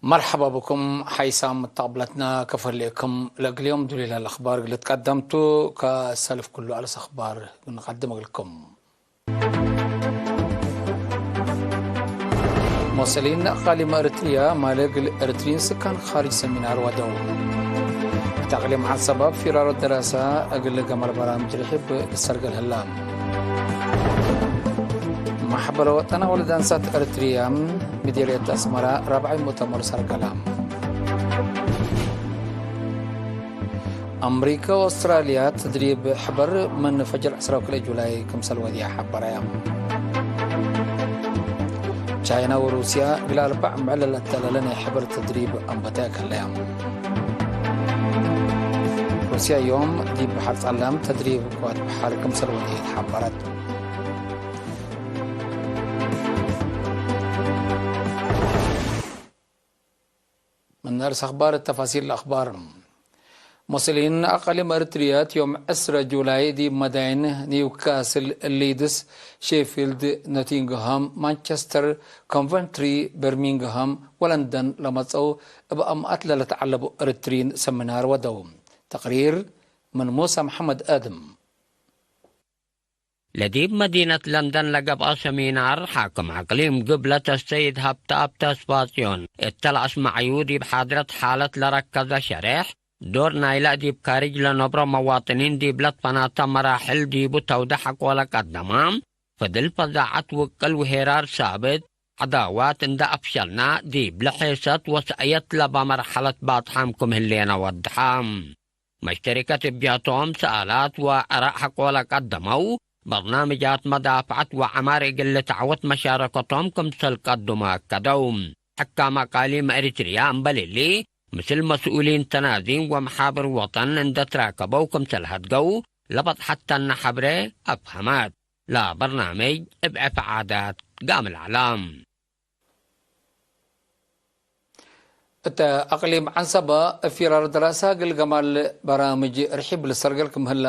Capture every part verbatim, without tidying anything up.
መርሐባ ብኩም ሓይሳም መተቅብለትና፣ ከፈሌኩም ለእግል ዮም ዱሊላ ለአኽባር እግል ትቀደምቱ፣ ከሰልፍ ኩሉ አለስ አኽባር ንቀድም እግልኩም። ሞሰሊን አቃሊም እርትርያ ማለ እግል እርትሪን ስካን ካርጅ ሰሚናር ወደው። እት አቅሊም ዐንሰበ ፊራሮ ደራሰ እግል ገማል በራምጅ ርሒብ ልሰርገል ህላ። ማሕበር ወጠን አወልድ አንሳት እርትርያ ምዴርየት አስመራ ራብዓይ ሙእተመር ሰርገላ። አምሪከ ወአውስትራልያ ተድሪብ ሕበር ምን ፈጅር ዕስራ ወክልኤ ጁላይ ክምሰል ወድያ ሐበረያ። ቻይና ወሩስያ እግል አርበዕ ምዕለ ለአተለለ ናይ ሕበር ተድሪብ አንበተ ከለያ። ሩስያ ዮም ዲብ በሐር ጸላም ተድሪብ ቅዋት በሐር ክምሰል ወድየት ሐበረት። ምን አርስ አኽባር ተፋሲል አኽባር። ሙስሊን አቃሊም እርትርያት ዮም ዕስረ ጁላይ ዲብ መዳይን ኒውካስል፣ ሊድስ፣ ሼፊልድ፣ ኖቲንግሃም፣ ማንቸስተር፣ ኮንቨንትሪ፣ በርሚንግሃም ወለንደን ለመጸው እብ አምአት ለለተዐለቡ እርትሪን ሰሚናር ወደው። ተቅሪር ምን ሙሳ መሐመድ አድም። ለዲብ መዲነት ለንደን ለገብአ ሰሚናር፣ ሓክም አቅሊም ግብለት አሰይድ ሀብተአብ ተስፋጽዮን፣ እተ ለአስመዐዩ ዲብ ሓድረት ሓለት ለረከዘ ሸሬሕ፣ ዶር ናይለ ዲብ ካርጅ ለነብሮ መዋጥኒን ዲብ ለትፈናተ መራሕል ዲቡ ተውደ ሐቆ ለቀደመ፣ ፍድል ፈዛዐት ውቅል ወሄራር ሳብት፣ ዐዳዋት እንደ አፍሸልና፣ ዲብ ለሔሰት ወሰእየት ለበ መርሐለት ባጽሓም ክም ህሌነ ወድሐ። መሽተሪከት እብ ጀህቶም ሰኣላት ወአራእ ሐቆ ለቀደመው፣ በርናምጃት መዳፍዐት ወዐማር እግል ልትዐወት መሻረከቶም ክምሰል ቀዱመ አከደው። ሕካም አቃሊም ኤሪትርያ እምበል እሊ፣ ምስል መስኡሊን ተናዚም ወመሓብር ወጠን እንደ ትራከበው ክምሰል ሀድገው፣ ለበጽሐት ተነ ሐብሬ አፍሀመት። ለበርናምጅ እብ ዕፍ ዓዳት ጋምል ዐለ። እተ አቅሊም ዐንሰበ፣ እብ ፊራር ደራሰ እግል ገማል በራምጅ ርሒብ ልሰርገል ክም ህለ፣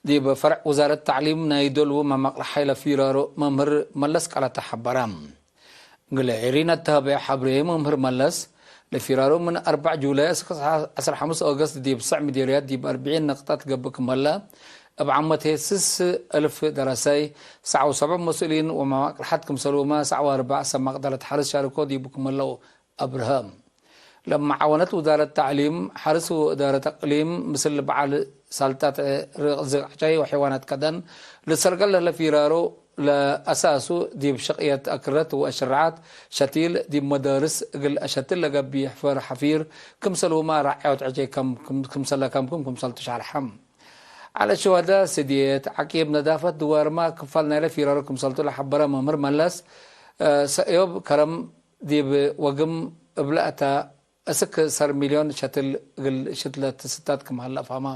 ዲብ ፈርዕ ውዛረት ተዕሊም ናይ ዶል ወመማቅል ሓይ ለፊራሮ መምህር መለስ ቃላተ ሐበረ። እግለ ኤሪና እተሀበየ ሐብሬ መምህር መለስ፣ ለፊራሮ ምን አርበዕ ጁላይ እስክ ዐስር ሐሙስ ኦገስት ዲብ ሰዕ ምዴርያት ዲብ አርብዒን ነቅጣት ገብእ ክም ህለ፣ እብ ዓመት ህይ ስስ እልፍ ደራሳይ፣ ሰዕ ወሰብዕ መስኡሊን ወመማቅል ሓት ክምሰልሁመ፣ ሰዕ ወአርበዕ ሰብ መቅደረት ሐርስ ሻርኮ ዲቡ ክም ህለው አብርሀ። ለመዓወነት ውዛረት ተዕሊም፣ ሐርስ ወእዳረት አቅሊም ምስል በዓል ሳልጣት ርዝቅ ዐጫይ ወሐይዋናት ከደን ልሰርገል ለህለ ፊራሮ፣ ለአሳሱ ዲብ ሸቅየት አክረት ወአሽረዓት ሸቲል ዲብ መዳርስ እግል አሸትል ለገብእ ሕፈር ሐፊር ክምሰልሁመ ራዕያት ዐጨይ ከም፣ ክም፣ ክምሰለ ከምክም ክምሰልቱ ሻርሐ። ዐለ ሸዋዳ ስድየት፣ ዐቂብ ነዳፈት ድዋርማ ክፋል ናይለ ፊራሮ ክምሰልቱ ለሐበረ መምህር መለስ፣ እ፣ ሰእዮብ ከረም ዲብ ወግም እብለ አታ እስክ ሰር ሚልዮን ሸትል እግል ሽትለት ስታት ክም ሀለ አፍሀማ።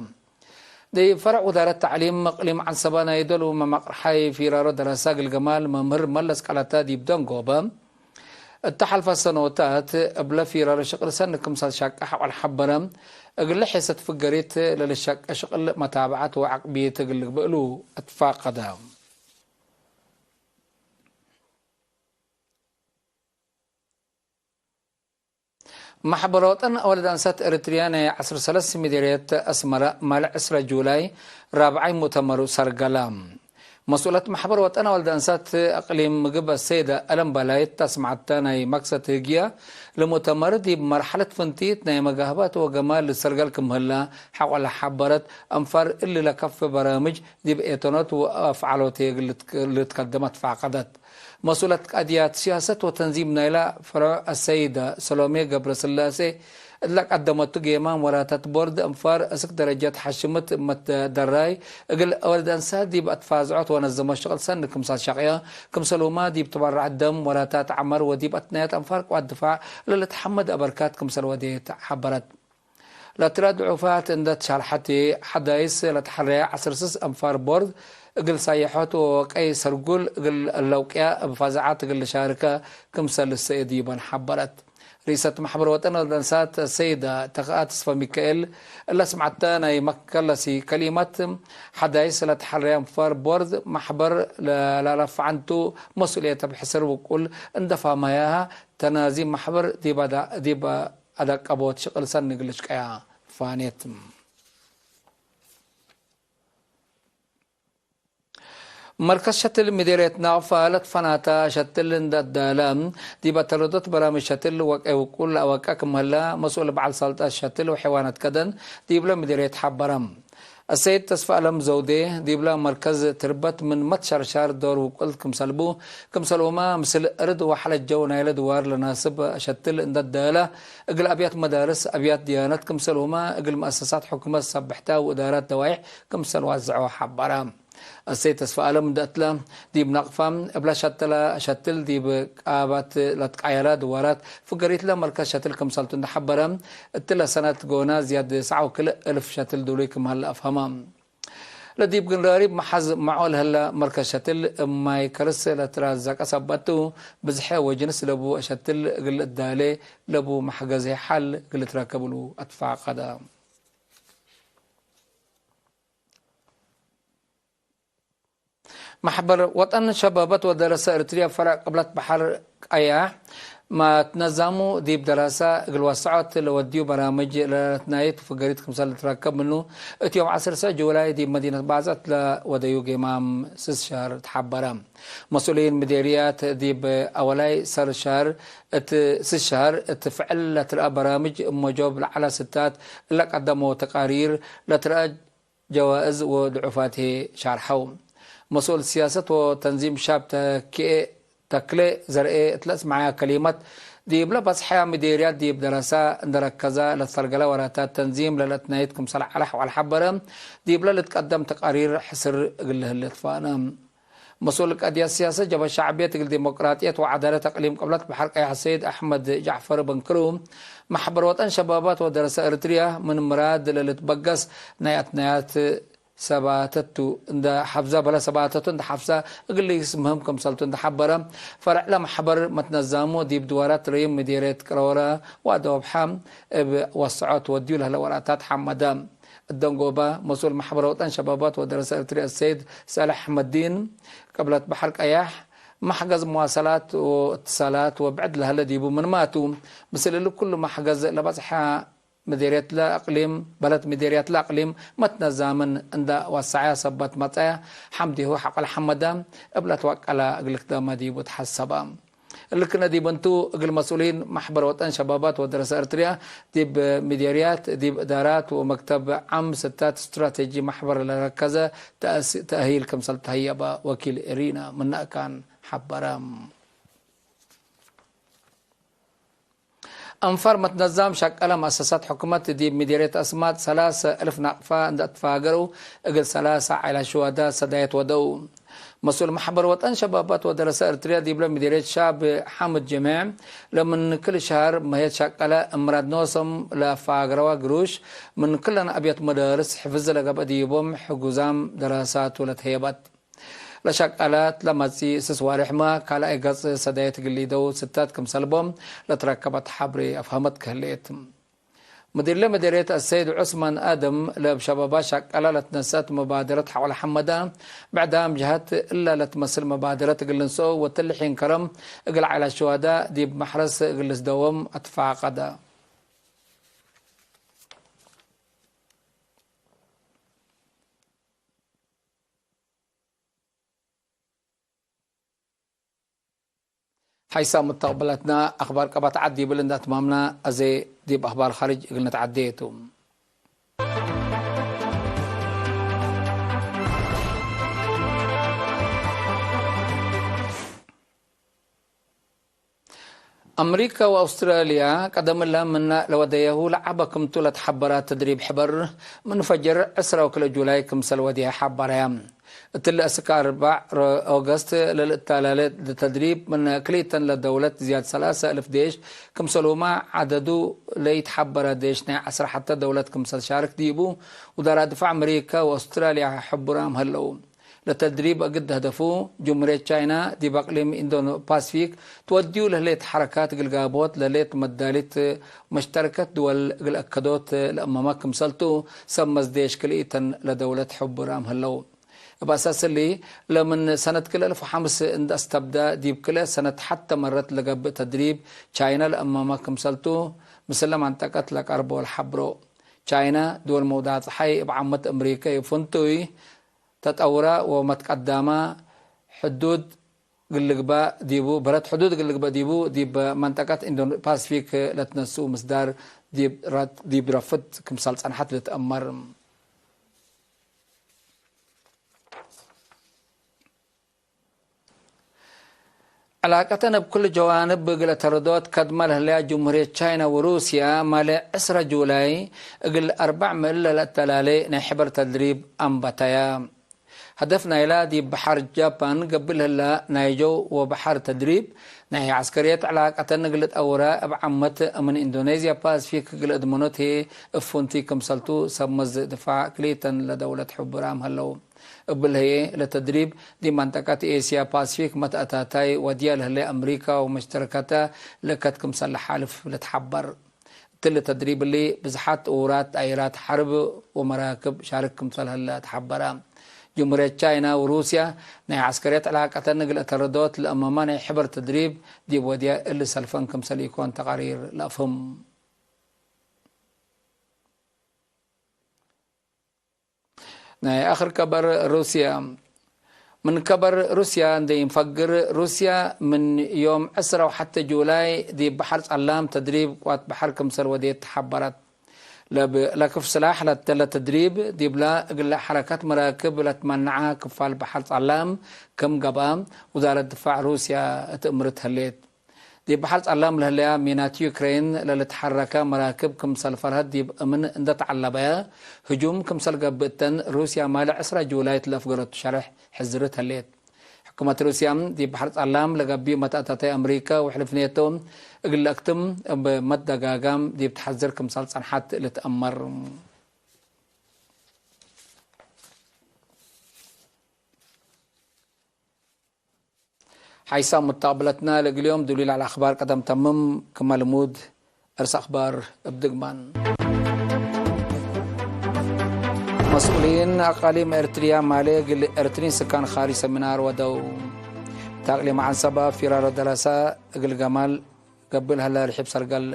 ዲብ ፈርዕ ውዳረት ተዕሊም እቅሊም ዐንሰበ ናይ ዶል ወመማቅር ሓይ ፊራሮ ደረሳ እግል ገማል መምህር መለስ ቃላተ ዲብ ደንጎበ፣ እተ ሐልፈ ሰኖታት እብለ ፊራሮ ሽቅል ሰኒ ክምሰል ሻቀ ሐቆል ሐበረ፣ እግለ ሔሰት ፍገሪት ለልሻቀ ሽቅል መታብዐት ወዐቅብየት እግል ልግበእ እሉ አትፋቀደ። መሕበር ወጠን አወልድ አንሳት ኤረትርያ ናይ ዐስር ሰለስ ምዴርየት አስመረ፣ ማል ዕስረ ጁላይ ራብዓይ ሙእተመሩ ሰርገላ። መስኡለት መሕበር ወጠን አወልድ አንሳት አቅሊም ምግብ አሰይደ አለም በላይት አስመዐተ። ናይ መክሰት ህግየ ለሙእተመር ዲብ መርሐለት ፍንቲት ናይ መጋህበት ወገማል ልሰርገል ክም ህለ ሐቆለ ሐበረት፣ አንፋር እሊ ለከፍ በራምጅ ዲብ ኤተኖት ወአፍዓሎት እግል ልትከደመ ትፋቀደት። መስኡለት ቃድያት ሲያሰት ወተንዚም ናይላ ፈርዕ አሰይደ ሰሎሜ ገብረስላሴ እለ ቀደመቱ ጌማም ወራታት ቦርድ አንፋር እስክ ደረጀት ሐሽምት መትደራይ እግል አወልድ አንሳት ዲብ አትፋዝዖት ወነዘመት ሽቅል ሰኒ ክምሰል ሸቅየ፣ ክምሰልሁመ ዲብ ትበረዐት ደም ወራታት ዐመር ወዲብ አትናያት አንፋር ቅዋት ድፋዕ ለልትሐመድ አበርካት ክምሰል ወዴት ሐበረት። ለትረ ድዑፋት እንደ ትሻልሐቲ፣ ሐዳይስ ለተሐረየ ዐስር ስስ አንፋር ቦርድ እግል ሳየሖት ወወቀይ ሰርጉል እግል ለውቅያ እብ ፋዝዓት እግል ልሻርከ ክምሰል ልሰኤ ዲበን ሐበረት። ርኢሰት መሕበር ወጠን ወደንሳት ሰይዳ ተኽአ ተስፋ ሚካኤል፣ እለ ስምዐተ ናይ መከለሲ ከሊመት፣ ሐዳይስ ለተሐረየ አንፋር ቦርድ መሕበር ለላላፍ ዐንቱ መስኡልየት እብ ሕስር ውቁል እንደ ፋማያሃ፣ ተናዚም መሕበር ዲብ አዳ-፣ ዲብ አዳቀቦት ሽቅል ሰኒ እግል ልሽቀያ ፋኔት። መርከዝ ሸትል ምዴርየት ናቅፋ ለትፈናተ ሸትል እንደ አዳለ፣ ዲብ አተለዶት በራምጅ ሸትል ወቅኤ ውቁል ለአወቀ ክም ህለ፣ መስኡል በዐል ሰልጠት ሸትል ወሐይዋናት ከደን ዲብለ ምዴርየት ሐበረ። አሰይድ ተስፋአለም ዘውዴ፣ ዲብለ መርከዝ ትርበት ምን መትሸርሻር ዶር ውቁል ክምሰልቡ፣ ክምሰልሁመ ምስል እርድ ወሐለት ጀው ናይለ ድዋር ለናስብ ሸትል እንደ አዳለ፣ እግል አብያት መዳርስ፣ አብያት ድያነት ክምሰልሁመ እግል መአሰሳት ሕኩመት ሰብሕተ ወእዳራት ደዋይሕ ክምሰል ዋዝዖ ሐበረ። አሰይድ ተስፋአለም እንደ እትለ፣ ዲብ ናቅፋ እብለ ሸተለ ሸትል ዲብ ቃባት ለትቃየለ ድዋራት ፍገሪትለ መርከዝ ሸትል ክምሰልቱ እንደ ሐበረ፣ እትለ ሰነት ጎነ ዝያድ ሰዓ ወክልእ እልፍ ሸትል ዱሉይ ክም ሀለ አፍሀመ። ለዲብ ግንራሪብ መሐዝ መዖ ለህለ መርከዝ ሸትል እብ ማይ ከርስ ለትራዘቀ ሰበት ቱ፣ ብዝሐ ወጅንስ ለቡ ሸትል እግል እዳሌ ለቡ መሕገዜ ሐል እግል ልትረከብ እሉ አትፋቀደ። መሕበር ወጠን ሸባባት ወደረሰ ኤርትርያ ፈረዕ ቅብለት በሐር ቀያሕ፣ መትነዛሙ ዲብ ደራሰ እግል ወሰዖት ለወድዩ በራምጅ ለትናየት ፍገሪት ክምሰል ልትረከብ ምኑ፣ እት ዮም ዐስር ሰዕ ጁላይ ዲብ መዲነት ባጽዕት ለወደዩ ጌማም ስስ ሸህር ተሐበረ። መስኡሊን ምዴርያት ዲብ አወላይ ሰር ሸህር እት ስስ ሸህር እት ፍዕል ለትረአ በራምጅ እብ መጆብ ለዐለ ስታት እለ ቀደመው ተቃሪር ለትረአ ጀዋእዝ ወድዑፋት ህዬ ሻርሐው። መስኡል ስያሰት ወተንዚም ሻብ ተክኤ ተክሌ ዘርኤ እት ለአስመዐያ ከሊመት፣ ዲብለ በጽሐያ ምዴርያት ዲብ ደረሳ እንደ ረከዛ ለተሰርገለ ወራታት ተንዚም ለለአትናይት ክምሰል ዐለ ወዐል ሐበረ፣ ዲብለ ልትቀደም ተቃሪር ሕስር እግል ልህሌ ትፋነ። መስኡል ቀድየት ስያሰት ጀብሀት ሸዕብየት እግል ዲሞቅራጥየት ወዐዳለት አቅሊም ቅብለት በሐር ቀያሕ ሰይድ አሕመድ ጃዕፈር በንክሩ፣ መሕበር ወጠን ሸባባት ወደረሰ ኤርትርያ ምን ምራድ ለልትበገስ ናይ አትናያት ሰባተቱ እንደ ሐፍዘ በለ ሰባተቱ እንደ ሐፍዘ እግል ልግስ ምህም ክምሰልቱ እንደ ሐበረ፣ ፈርዕ ለመሕበር መትነዛሙ ዲብ ድዋራት ረዩም ምዴርየት ቅረወረ ወአደወብሐ እብ ወሰዖት ወድዩ ለህለ ወራታት ሐመደ። እደንጎበ፣ መስኡል መሕበር ወጠን ሸባባት ወደረሰ ኤርትርያ ሰይድ ሳልሕ አሕመዲን፣ ቅብለት በሐር ቀያሕ፣ መሕገዝ መዋሰላት ወእትሳላት ወብዕድ ለህለ ዲቡ ምንማቱ፣ ምስል እሊ ኩሉ መሕገዝ ለበጽሐ ምዴርየት ለአቅሊም፣ በለት ምዴርያት ለአቅሊም መትነዛምን እንደ ወሰዐያ ሰበት መጽአ፣ ሐምዲሁ ሐቆ ለሐመደ እብ ለትወቀለ እግል ልክደመ ዲቡ ተሐሰበ። እሊ ክነ ዲብ እንቱ፣ እግል መስኡሊን መሕበር ወጠን ሸባባት ወደረሰ ኤርትርያ፣ ዲብ ምዴርያት፣ ዲብ እዳራት ወመክተብ ዓም ስታት ስትራቴጂ መሕበር ለረከዘ ተአስ-፣ ተእሂል ክምሰል ተህየበ ወኪል ኤሪና ምነ አካን ሐበረ። አንፋር መትነዛም ሸቀለ መአሰሳት ሕኩመት ዲብ ምዴርየት አስማጥ ሰላሰ እልፍ ናቅፋ እንደ አትፋገረው፣ እግል ሰላሰ ዓይላት ሹሀዳ ሰዳየት ወደው። መስኡል መሕበር ወጠን ሸባባት ወደረሰ ኤርትርያ ዲብለ ምዴርየት ሻብ ሓምድ ጀሜዕ፣ ለምን ክል ሸሀር መህየት ሸቀለ እምራድ ኖሶም ለፋግረዋ ግሩሽ፣ ምን ክለን አብያት መዳርስ ሕፍዝ ለገብአ ዲቦም ሕጉዛም ደራሳቱ ለትህየበት። ለሸቀለት ለመጽኢ ስስ ዋሬሕመ ካልኣይ ገጽ ሰዳየት ግሊደው ስታት ክምሰል ቦም ለትረከበት ሐብሬ አፍሀመት ከህሌት። ምዲርለ ምዴርየት አሰይድ ዑስማን አደም፣ ለእብ ሸባባት ሸቀለ ለትነሰአት መባደረት ሐቆለ ሐመደ፣ ብዕዳም ጀሀት እለ ለትመስል መባደረት እግል ልንሰኦ ወትልሒን ከረም እግል ዓኢላት ሹሀዳ ዲብ መሕረስ እግል ልስደዎም አትፋቀደ። ሐይሳም ሙተቅበላትና አክባር ቀባት ዐድ ዲብል እንደ አትማምና፣ አዜ ዲብ አክባር ካርጅ እግል ነትዐዴ ቱ። አምሪካ ወአውስትራልያ ቀደምለ ምነ ለወደየሁ ለዐበ ክምቱ ለተሐበረ ተድሪብ ሕበር፣ ምን ፈጅር ዕስራ ወክልኤ ጁላይ ክምሰል ወድየ ሐበረየ። እትሊ እስክ አርበዕ ኦገስት ለልእታላለ ተድሪብ፣ ምን ክልኢተን ለደውለት ዝያድ ሰላሰ እልፍ ዴሽ ክምሰልሁመ፣ ዐደዱ ለኢትሐበረ ዴሽ ናይ ዐስር ሐተ ደውለት ክምሰል ሻርክ ዲቡ፣ ውዛራት ድፋዕ አምሪካ ወአውስትራልያ ሕቡራም ህለው። ለተድሪብ እግል ሀደፉ፣ ጅምሁርየት ቻይና ዲብ አቅሊም ኢንዶ ፓስፊክ ትወድዩ ለህሌት ሐረካት እግል ጋብኦት ለህሌት መዳሊት መሽተረከት ድወል እግል አከዶት ለአመመ ክምሰልቱ፣ ሰብ መዝዴሽ ክልኢተን ለደውለት ሕቡራም ህለው። እብ አሳስ እሊ፣ ለምን ሰነት ክልኤ አልፍ ወሐምስ እንደ አስተብዳ፣ ዲብ ክልኤ ሰነት ሐተ መረት ለገብእ ተድሪብ ቻይና ለአመመ ክምሰልቱ፣ ምስለ መንጠቀት ለቀርቦ ለሐብሮ። ቻይና፣ ድወል መውዳዕ ጸሓይ እብ ዓመት አምሪከ እብ ፍንቱይ ተጠውረ ወመትቀዳመ ሕዱድ እግል ልግበእ ዲቡ፣ በረት ሕዱድ እግል ልግበእ ዲቡ፣ ዲብ መንጠቀት ኢንዶ ፓስፊክ ለትነስኡ ምስዳር ዲብ ረት-፣ ዲብ ረፍት ክምሰል ጸንሐት ልትአመር። ዕላቀተን እብ ኩሉ ጀዋንብ እግል አተርዶት ከድመ ለህለያ ጅምሁርየት ቻይና ወሩስያ፣ ማሌ ዕስረ ጁላይ እግል አርበዕ ምእለ ለአተላሌ ናይ ሕበር ተድሪብ አንበተያ። ሀደፍ ናይላ ዲብ በሐር ጃፓን ገብእ ለህላ ናይ ጀው ወበሐር ተድሪብ፣ ናይ ዐስከርየት ዕላቀተን እግል ጠውረ፣ እብ ዓመት ምን ኢንዶኔዝያ ፓስፊክ እግል እድመኖት ህዬ እብ ፍንቱይ ክምሰልቱ፣ ሰብ መዝ ድፋዕ ክልኢተን ለደውለት ሕቡራም ሀለው። እብል ህዬ፣ ለተድሪብ ዲብ መንጠቀት ኤስያ ፓስፊክ መትአታታይ ወድያ ለህለ አምሪካ ወመሽተረከተ ለከት ክምሰል ለሓልፍ ልትሐበር። እትሊ ተድሪብ እሊ፣ ብዝሓት ጥውራት ጣይራት ሐርብ ወመራክብ ሻርክ ክምሰል ህለ ተሐበረ። ጅምሁርየት ቻይና ወሩስያ፣ ናይ ዐስከርየት ዕላቀተን እግል አተርዶት ለአመመ ናይ ሕበር ተድሪብ ዲብ ወድያ እሊ ሰልፈን ክምሰል ኢኮን ተቃሪር ለአፍህም። ናይ አክር ከበር ሩስያ። ምን ከበር ሩስያ እንዴ ኢንፈግር፣ ሩስያ ምን ዮም ዕስረ ወሐተ ጁላይ ዲብ በሐር ጸላም ተድሪብ ቅዋት በሐር ክምሰል ወዴት ተሐበረት። ለብ-፣ ለክፍ ስላሕ ለተለ ተድሪብ ዲብላ እግለ ሐረከት መራክብ ለትመንዐ ክፋል በሐር ጸላም ክም ገብአ፣ ውዛረት ድፋዕ ሩስያ እት እምርት ህሌት። ዲብ በሐር ጸላም ለህለያ ሚናት ዩክሬን ለልትሐረከ መራክብ ክምሰል ፈርሀት ዲብ እምን እንደ ተዐለበየ፣ ህጁም ክምሰል ገብእተን ሩስያ ማለ ዕስረ ጁላይ ለአፍገረቱ ሸርሕ ሕዝርት ህሌት። ሕኩመት ሩስያ ዲብ በሐር ጸላም ለገብዩ መትአታታይ አምሪከ ወሕልፍ ኔቶ እግል ለአክትም እብ መትደጋጋም ዲብ ተሐዝር ክምሰል ጸንሐት ልትአመር። ሓይሳም ሙተቅብለትና ለእግል ዮም ዱሉይ ለዐለ አኽባር ቀደም ተምም። ክመ ልሙድ፣ እርስ አኽባር እብ ድግማን። መስኡሊን አቃሊም ኤርትርያ ማሌ እግል ኤርትሪን ስካን ካርጅ ሰሚናር ወደው። እት አቅሊም ዐንሰበ ፊራሮ ደረሰ እግል ገማል ገብእ ለሀለ ርሒብ ሰርገል።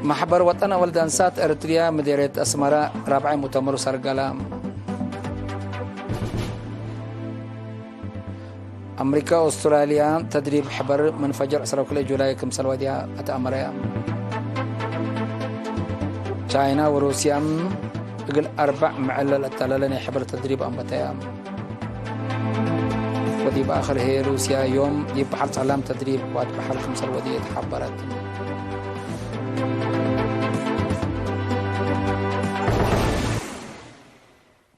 መሕበር ወጠን አወል ዳንሳት ኤረትርያ ምዴርየት አስመረ ራብዓይ ሙእተመሩ ሰርገለ። አምሪካ ወአውስትራልያ ተድሪብ ሕበር ምን ፈጀር ዕስራ ወክልኤ ጁላይ ክምሰል ወድያ አትአመረ። ቻይና ወሩስያ እግል አርበዕ መዐለ ለአተላለ ናይ ሕበር ተድሪብ አንበተያ። ወዲብ አክር ህዬ ሩስያ ዮም ዲብ በሐር ጸላም ተድሪብ ቅዋት በሐር ክምሰል ወድየት ሐበረት።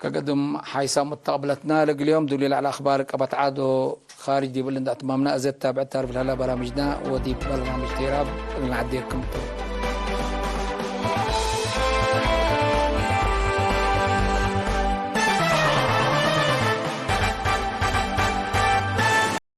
ከገድም ሓይሳም ሙተቅብለትና ለእግል ዮም ዱሊ ለዐለ አኽባር ቀበት ዐድ ወካርጅ ዲብ እሊ እንደ አትማምና፣ አዜ ትታብዕ ታርፍ ለሀላ በራምጅና ወዲብ በርናምጅ ቴራብ እግል ነዐዴኩም ቱ።